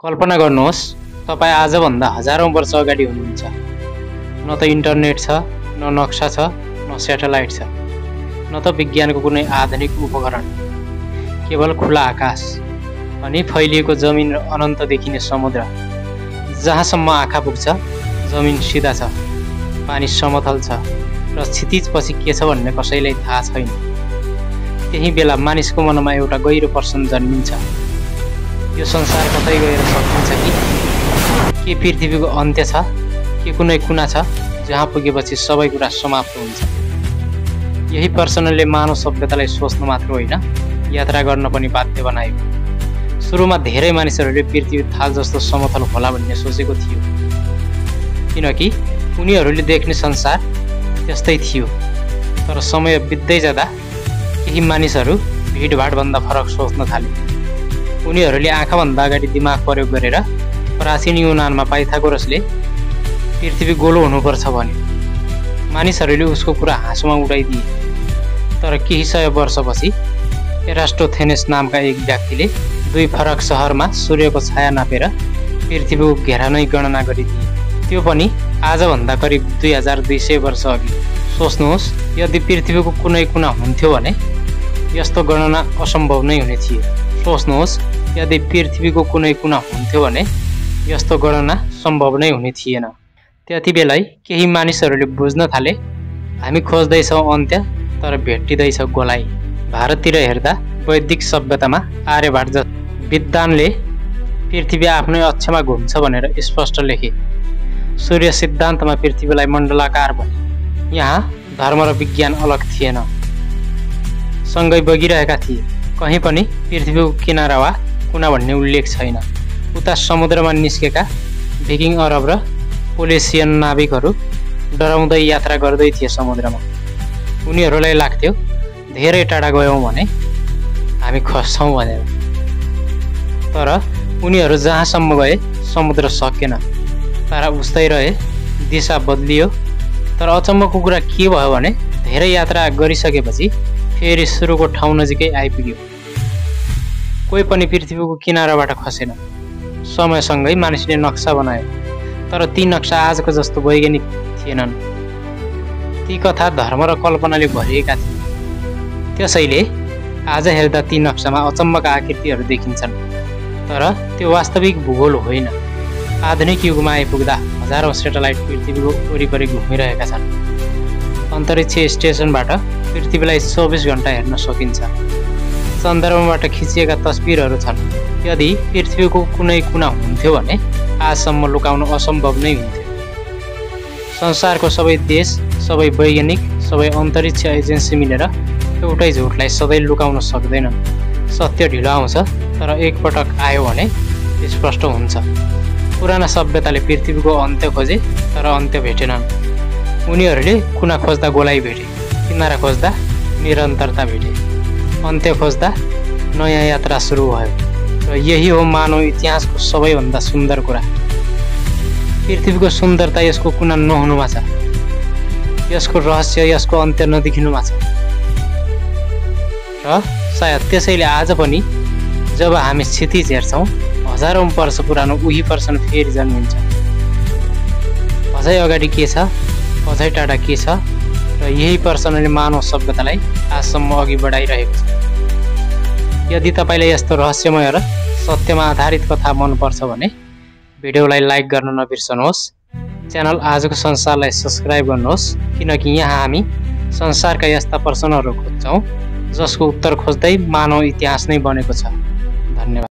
कल्पना गर्नुहोस्, तपाईँ आजभन्दा हजारौं वर्ष अगाडि हुनुहुन्छ। न त इन्टरनेट छ, न नक्सा छ, न स्याटेलाइट छ, न त विज्ञानको कुनै आधुनिक उपकरण। केवल खुला आकाश अनि फैलिएको जमिन र अनन्त देखिने समुद्र। जहाँसम्म आँखा पुग्छ, जमिन सिधा छ, पानी समतल छ र क्षितिजपछि के छ भन्ने कसैलाई थाहा छैन। त्यही बेला मानिसको मनमा एउटा गहिरो प्रश्न जन्मिन्छ, यो संसार कतै गएर सकिन्छ कि? के पृथ्वीको अन्त्य छ? के कुनै कुना छ जहाँ पुगेपछि सबै कुरा समाप्त हुन्छ? यही प्रश्नले मानव सभ्यतालाई सोच्न मात्र होइन, यात्रा गर्न पनि बाध्य बनायो। सुरुमा धेरै मानिसहरूले पृथ्वी थाल जस्तो समतल होला भन्ने सोचेको थियो, किनकि उनीहरूले देख्ने संसार त्यस्तै थियो। तर समय बित्दै जाँदा केही मानिसहरू भिडभाडभन्दा फरक सोच्न थाले। उनीहरूले आँखाभन्दा अगाडि दिमाग प्रयोग गरेर प्राचीन युनानमा पाइथागोरसले पृथ्वी गोलो हुनुपर्छ भन्यो। मानिसहरूले उसको कुरा हाँसोमा उडाइदिए। तर केही सय वर्षपछि एरास्टोथेनेस नामका एक व्यक्तिले दुई फरक सहरमा सूर्यको छाया नापेर पृथ्वीको घेरा नै गणना गरिदिए। त्यो पनि आजभन्दा करिब 2200 वर्ष अघि। सोच्नुहोस्, यदि पृथ्वीको कुनै कुना हुन्थ्यो भने यस्तो गणना असम्भव नै हुने थियो। सोच्नुहोस्, यदि पृथ्वीको कुनै कुना हुन्थ्यो भने यस्तो गणना सम्भव नै हुने थिएन। त्यति बेलै केही मानिसहरूले बुझ्न थाले, हामी खोज्दैछौँ अन्त्य, तर भेटिँदैछ गोलाइ। भारततिर हेर्दा वैदिक सभ्यतामा आर्यभट्ट विद्वानले पृथ्वी आफ्नै अक्षमा घुम्छ भनेर स्पष्ट लेखे। सूर्य सिद्धान्तमा पृथ्वीलाई मण्डलाकार भने। यहाँ धर्म र विज्ञान अलग थिएन, सँगै बगिरहेका थिए। कहीँ पनि पृथ्वीको किनारा वा कुना भन्ने उल्लेख छैन। उता समुद्रमा निस्केका भिकिङ अरब र पोलिसियन नाविकहरू डराउँदै यात्रा गर्दै थिए समुद्रमा। उनीहरूलाई लाग्थ्यो धेरै टाढा गयौँ भने हामी खस्छौँ भनेर। तर उनीहरू जहाँसम्म गए समुद्र सकेन, तारा उस्तै रहे, दिशा बदलियो। तर अचम्मको कुरा के भयो भने धेरै यात्रा गरिसकेपछि फेरि सुरुको ठाउँ नजिकै आइपुग्यो। कोही पनि पृथ्वीको किनाराबाट खसेन। समयसँगै मानिसले नक्सा बनायो, तर ती नक्सा आजको जस्तो वैज्ञानिक थिएनन्। ती कथा धर्म र कल्पनाले भरिएका थिए। त्यसैले आज हेर्दा ती नक्सामा अचम्मका आकृतिहरू देखिन्छन्, तर त्यो वास्तविक भूगोल होइन। आधुनिक युगमा आइपुग्दा हजारौं सेटेलाइट पृथ्वीको वरिपरि घुमिरहेका छन्। अन्तरिक्ष स्टेसनबाट पृथ्वीलाई 24 घण्टा हेर्न सकिन्छ। चन्द्रमाबाट खिचिएका तस्बिरहरू छन्। यदि पृथ्वीको कुनै कुना हुन्थ्यो भने आजसम्म लुकाउनु असम्भव नै हुन्थ्यो। संसारको सबै देश, सबै वैज्ञानिक, सबै अन्तरिक्ष एजेन्सी मिलेर एउटै झुटलाई सधैँ लुकाउन सक्दैनन्। सत्य ढिलो आउँछ, तर एकपटक आयो भने स्पष्ट हुन्छ। पुराना सभ्यताले पृथ्वीको अन्त्य खोजे, तर अन्त्य भेटेनन्। उनीहरूले कुना खोज्दा गोलाइ भेटे, किनारा खोज्दा निरन्तरता भेटे, अन्त्य खोज्दा नयाँ यात्रा सुरु भयो। र यही हो मानव इतिहासको सबैभन्दा सुन्दर कुरा। पृथ्वीको सुन्दरता यसको कुना नहुनुमा छ, यसको रहस्य यसको अन्त्य नदेखिनुमा छ। र सायद त्यसैले आज पनि जब हामी क्षितिज हेर्छौँ, हजारौं वर्ष पुरानो उही प्रश्न फेरि जन्मिन्छ, अझै अगाडि के छ, अझै टाढा के छ? र यही प्रश्नले मानव सभ्यतालाई आजसम्म अघि बढाइरहेको छ। यदि तपाईँलाई यस्तो रहस्यमय र सत्यमा आधारित कथा मनपर्छ भने भिडियोलाई लाइक गर्न नबिर्सनुहोस्। च्यानल आजको संसारलाई सब्स्क्राइब गर्नुहोस्, किनकि यहाँ हामी संसारका यस्ता प्रश्नहरू खोज्छौँ जसको उत्तर खोज्दै मानव इतिहास नै बनेको छ। धन्यवाद।